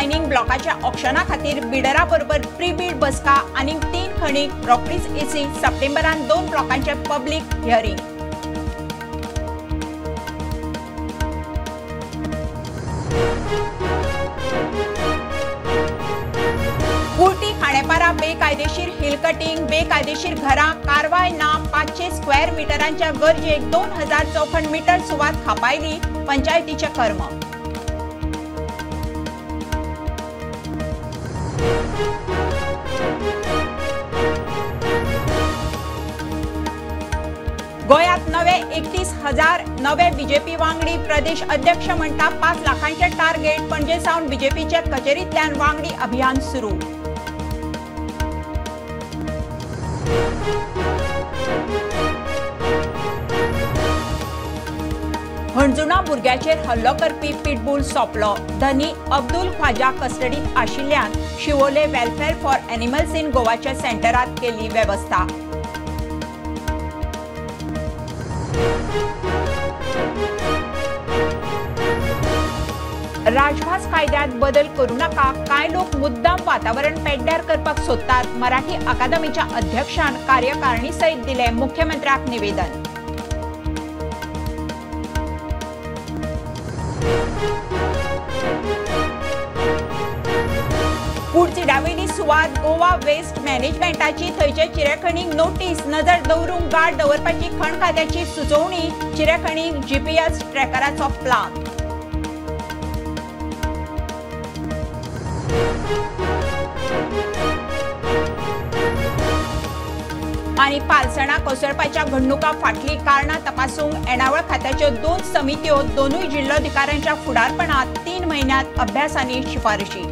Mining ब्लॉकाच्या ऑक्शना खातीर बिडरा बरोबर pre Beed बसका आनी 3 खणीक रोखडीच एसी. सप्टेंबरान 2 ब्लॉकांचे पब्लीक हियरिंग. कुर्टी खांडेपारा बेकायदेशीर हिल कटिंग, बेकायदेशीर घरां, कारवाय ना. 500 स्क्वेअर मिटरांच्या गरजेक 2000 चौखण मीटर सुवात खापायली पंचायतीचे कर्म. गोंयांत नवे 31,000 नवे बीजेपी वांगडी. प्रदेश अध्यक्ष म्हणटा 5 लाखांचे टार्गेट. पणजे सावन बीजेपीच्या कचेरींतल्यान वांगडी अभियान सुरू. हणजुणा भुरग्याचेर हल्लो करपी पिटबूल सोंपलो. धनी अब्दुल ख्वाजा कस्टडीत आशिल्ल्यान Siolim welfare for animals in गोवाच्या सेंटरात केली वेवस्था. राजभास कायद्यात बदल करू नका, कांय लोक मुद्दाम वातावरण पेड्ड्यार करपाक सोदतात. मराठी अकादमीच्या अध्यक्षान कार्यकारिणी सयत दिले मुख्यमंत्र्याक निवेदन. कुडचिड्यावयली सुवात गोवा वेस्ट मॅनेजमेंटाची. थंयचे चिरेखणीक नोटीस. नजर दवरूंक गार्ड दवरपाची खण खात्याची सुचोवणी. चिरेखणीक जीपीएस ट्रॅकराचो प्लान. आनी पालसणां कोसळपाच्या घडणुकां फाटलीं कारणां तपासूंक येणावळ खात्याच्यो 2 समित्यो. 2 जिल्लोधिकाऱ्यांच्या फुडारपणांत 3 म्हयन्यांत अभ्यास आनी शिफारशी.